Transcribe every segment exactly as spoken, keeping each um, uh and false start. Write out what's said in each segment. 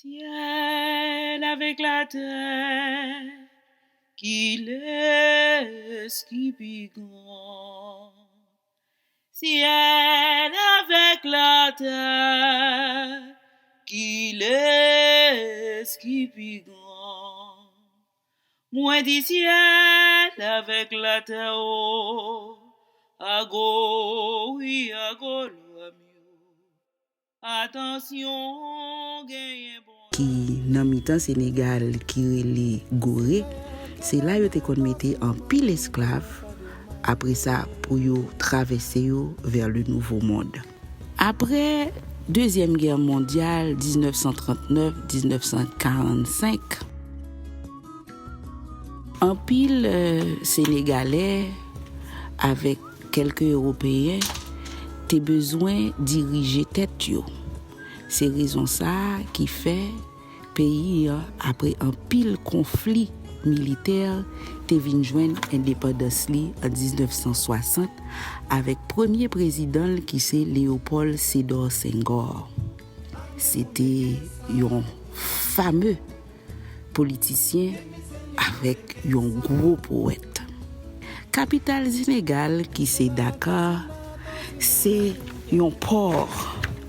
Syèl avèk latè, kilès ki pi gran? Syèl avèk latè, kilès ki pi gran? Mwen di syèl avèk latè o, ago wi ago lwa m yo. Atansyon genyen bon. Ki nan mitan Senegal ki rele Gore, se la yo te konn mete anpil esklav, apre sa pou yo travèse yo vers le nouveau monde. Apre Dezyèm Gè Mondyal, diznèf san trannèf, diznèf san karannsenk, anpil, e, Senegalè avèk kèlke Ewopeyen te bezwen dirije tèt yo. Se rezon sa a ki fè peyi an, apre anpil konfli militè, te vin jwenn endepandans li an diznèf san swasant avèk premye prezidan l ki se Léopold Sédar Senghor. Se te yon fame politisyen avèk yon gwo powèt. Kapital Senegal ki se Dakar, se yon pò.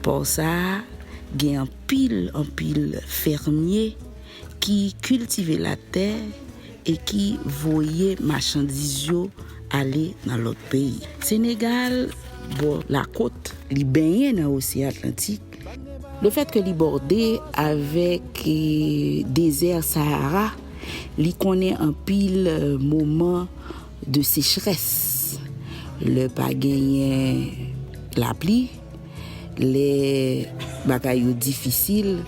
Pò sa a gen anpil, anpil fèmye ki kiltive latè e ki voye machandiz yo ale nan lòt peyi. Senegal, bò lakòt, li benyen nan Oseyan Atlantik. Lefètke li bòde avèk, e, dezè Sahara, li konnen anpil, e, moman de sechrès. Lè pa genyen lapli, lè bagay yo difisil,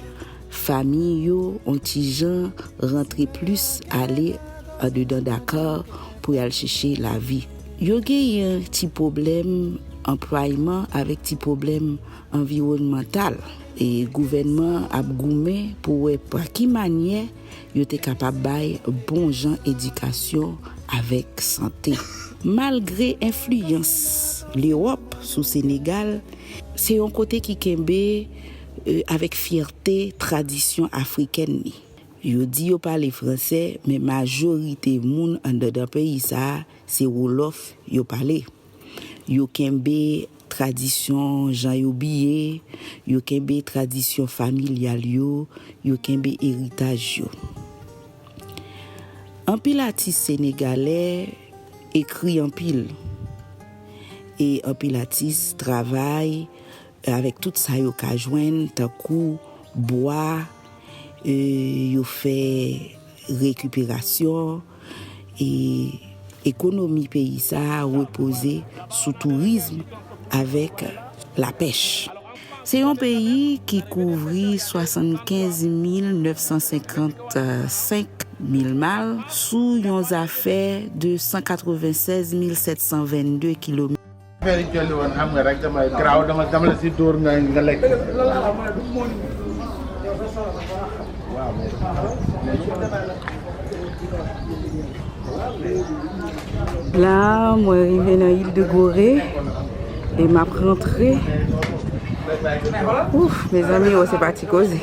fami yo, on ti jan, rantre plis ale andedan Dakar pou y al chèche lavi. Yo genyen ti pwoblèm anplwayman avèk ti pwoblèm anviwònmantal. E gouvènman ap goumen pou wè pa ki manyè yo te kapab bay bon jan edikasyon avèk sante. Malgre enfliyans Lewòp sou Senegal, se yon kote ki kenbe, e, avèk fyète tradisyon afrikèn li. Yo di yo pale fransè, men majorite moun anndandan peyi sa a, se wolòf yo pale. Yo kenbe tradisyon jan yo biye, yo kenbe tradisyon familyal yo, yo kenbe eritaj yo. Anpil atis senegalè ekri anpil. E anpil atis travay avèk tout sa yo ka jwenn, tankou bwa, e, yo fè rekiperasyon, e ekonomi peyi sa a repoze sou tourizm avèk lapèch. Se yon peyi ki kouvri swasannkenz mil nèf san senkannsenk mil mal sou yon zafè de san katrevennsèz mil sèt san vennde kilomèt. Very jolly one, xam nga rek, dama graw, dama dama la si dóor nga nga lekk. La mwen rive nan il de Gorée e m ap rantre. Ouf, mezanmi, o, se pa ti koze.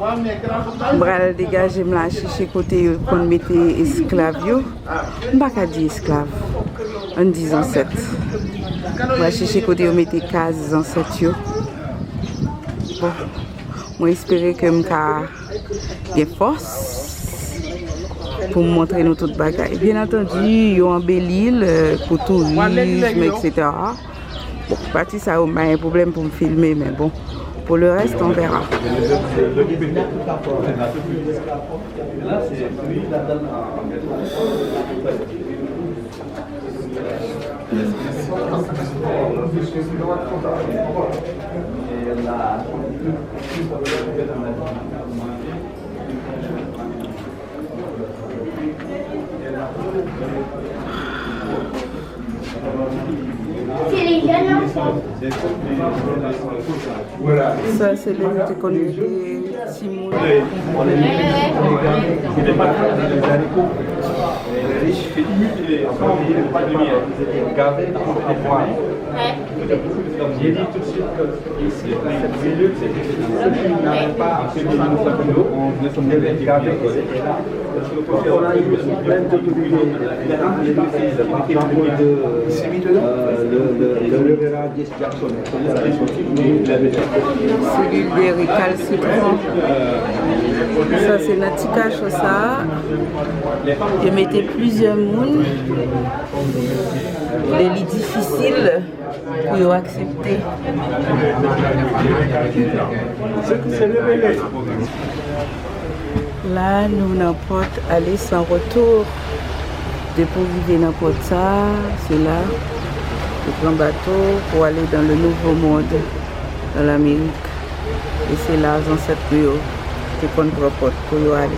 M pral degaje m la, chèche kote yo konn mete esklav yo. M pa ka di esklav. Ann di zansèt. M pral chèche kote yo mete kaz zansèt yo. Bon, mwen espere ke m ka gen fòs pou m montre nou tout bagay. Byen antandi, yo anbeli l, euh, pou tourism, et cetera. Bon, pati sa yo, m pa gen pwoblèm pou m filme, men bon, pour le reste, on verra. Sa se lè nou te konn mete timoun. J'ai dit tout de suite que ici, cette cellule, c'est une cellule qui n'avait pas soixante kilos, on devait garder ici et là. On a eu aussi plein de publics à cause de, euh, le, le, le, le réveillon Jackson. Cellule de récalcitrant. Sa se nan ti kacho sa a. Yo mete plizyè moun. Lè li difisil pou yo aksepte. La, nou nan pòt ale san retou. Depi w rive nan pòt sa a, se la ou pran bato pou ale dans le nouveau monde, dans l'Amérique. E se la zansèt nou yo te konn pran pòt pou yo ale.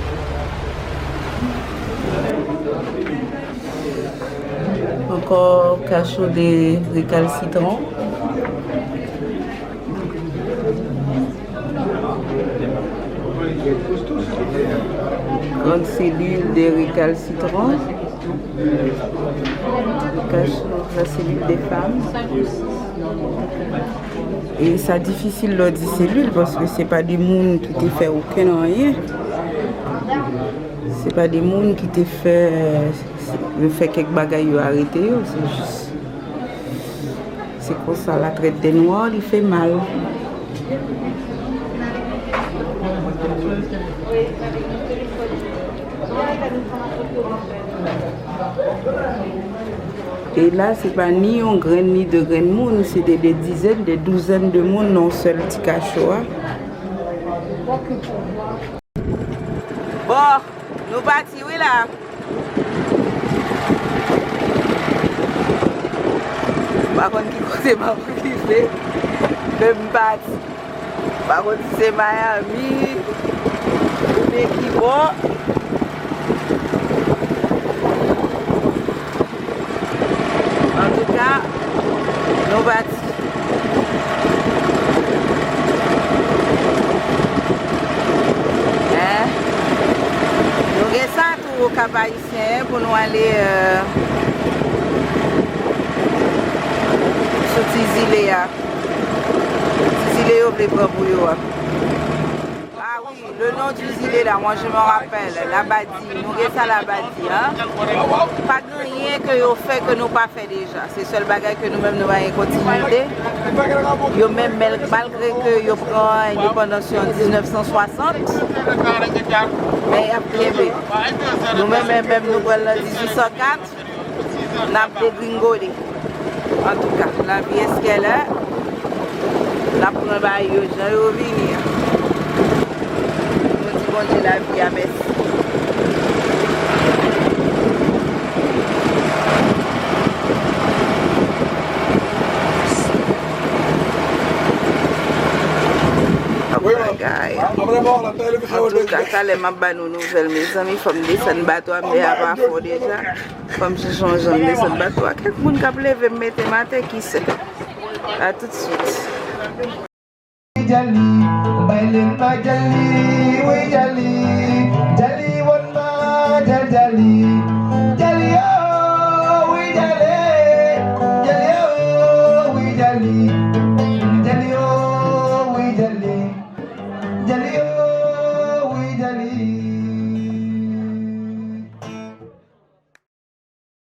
Encore cachot de récalcitrant. Grande cellule de récalcitrant. Cachot, la cellule des femmes. E sa difisil lè w di selil, paske se pa de moun ki te fè okenn anyen. Se pa de moun ki te fè, yo fè kèk bagay, yo arete yo. Se jis, se konsa la traite des noirs, li fè mal. E la, se pa ni yon grenn, ni de grenn moun, se de, de dizèn, de douzèn de moun nan yon sèl ti kacho a. Bon, nou pati wi la. M pa konn ki kote m ap rive, men m pati. M pa konn si se Miami oubyen ki bò. Antouka, nou pati. Hein? Nou gen sa tou Okap Ayisyen pou nou ale, euh, sou ti zile a. Ti zile yo vle pran pou yo a. Ah oui, le nom du zile la, moi je me rappelle. Labadi, nou gen sa Labadi, hein? Pa gen anyen ke yo fè ke nou pa fè deja. Se sèl bagay ke nou menm nou pa gen kontinite. Yo menm, mèl-, malgre ke yo pran endepandans yo an diznèf san swasant, men y ap kenbe. Nou menm, menm, menm nou pran l nan dizuit san kat. N ap degringole. Antouka, lavi eskèlè, n ap pran bagay yo jan yo vini an. Nou di Bondye lavi a mèsi. Bagay. Antouka, talè m ap ba nou nouvèl, mezanmi, fò m desann bato a, men a pa fò deja. Fò m chèche yon jan m desann bato a. Kèk moun k ap leve m mete m atè, kisa? A tout swit. Jali, bay len ma jali, wi jali, jali won ma, jal jali.